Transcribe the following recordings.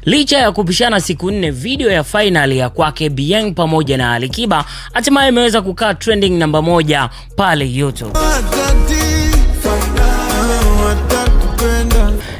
Licha ya kupishana siku 4, video ya final ya kwake Bien pamoja na Alikiba hatimaye imeweza kukaa trending namba 1 pale YouTube.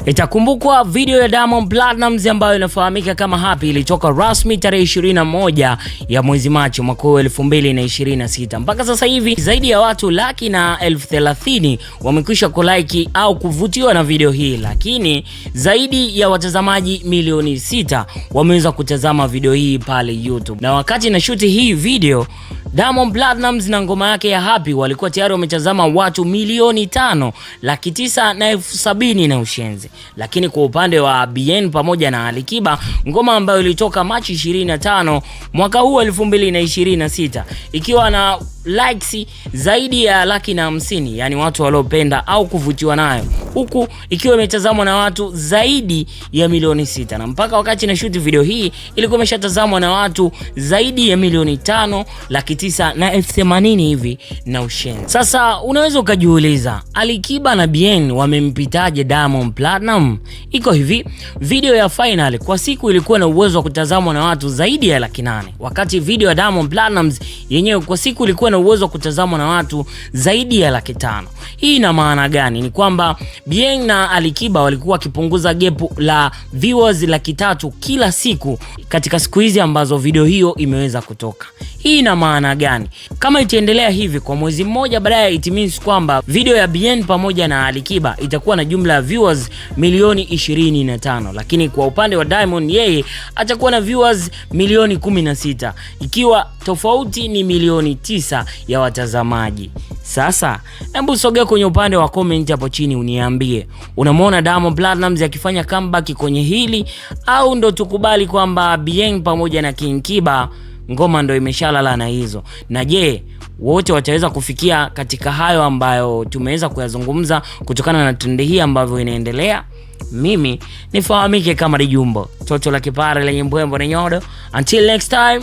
Itakumbukwa video ya Diamond Platnumz ambayo inafahamika kama Happy ilitoka rasmi tarehe 21 ya mwezi Machi mwaka 2026. Mpaka sasa hivi zaidi ya watu 130,000 wamekwisha kulike au kuvutiwa na video hii, lakini zaidi ya watazamaji milioni 6 wameweza kutazama video hii pale YouTube. Na wakati na shoot hii video, Diamond Platnumz na ngoma yake ya Happy walikuwa tayari wametazama watu 5,970,000 na ushenzi. Lakini kwa upande wa Bien pamoja na Alikiba, ngoma ambayo ilitoka Machi 25 mwaka huu 2026 ikiwa na likes zaidi ya 150,000, yani watu waliopenda au kuvutiwa nayo, huku ikiwa imetazamwa na watu zaidi ya milioni 6, na mpaka wakati na shoot video hii ilikuwa imeshatazamwa na watu zaidi ya 5,980,000 hivi na ushenzi. Sasa unaweza ukajiuliza Alikiba na Bien wamempitaje Diamond Platnumz? Iko hivi, video ya final kwa siku ilikuwa na uwezo wa kutazamwa na watu zaidi ya 800,000, wakati video ya Diamond Platnumz yenyewe kwa siku ilikuwa na uwezo wa kutazamwa na watu zaidi ya 500,000. Hii ina maana gani? Ni kwamba Bien na Alikiba walikuwa wakipunguza gap la viewers 300,000 kila siku katika siku hizi ambazo video hiyo imeweza kutoka. Hii ina maana gani? Kama itaendelea hivi kwa mwezi mmoja baadaye, it means kwamba video ya Bien pamoja na Alikiba itakuwa na jumla ya viewers milioni 25, lakini kwa upande wa Diamond yeye atakuwa na viewers milioni 16, ikiwa tofauti ni milioni 9 ya watazamaji. Sasa hebu sogea kwenye upande wa comment hapo chini uniambie, unamwona Diamond Platnumz akifanya comeback kwenye hili au ndo tukubali kwamba Bien pamoja na King Kiba ngoma ndo imeshalala na hizo? Na je, wote wataweza kufikia katika hayo ambayo tumeweza kuyazungumza kutokana na trend hii ambavyo inaendelea? Mimi nifahamike kama Dijumbo, toto la kipare lenye mbwembo na nyodo. Until next time.